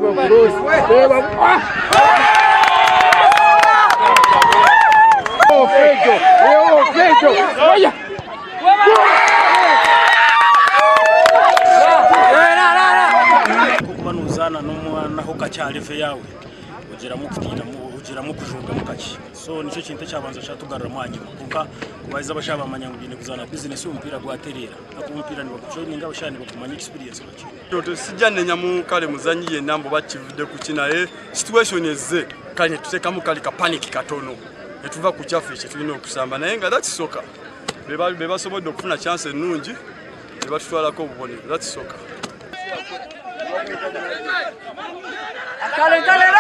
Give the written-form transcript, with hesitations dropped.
Reeba cross. Reeba. Ah! Oh, Fejo. Oh, Fejo. Oya. Okuba nozaana n'omwana aho kakyari level yaawe ogiramu okutiinamu ogiramu okujungamu kakye so nikyo kintu ekyabanza kyatugaruramu ahanyima kwonka kubaheza abashaija bamanya ngu baine kuzaana bizinesi omupiira gwatereera ahakuba omupiira nibagujoyininga abashaija nibakumanya experience bagiine. Sijja nenyamu kale muzanyi yenna mbu oba kivudde ku ki naye situation ezze kale netuteekamu kale ka panic katono netuva ku kyaffe kyetulina okusamba naye nga that's soccer bebasobodde okufuna chance ennungi nebatutwalako obubonero that's soccer. Kale, kale.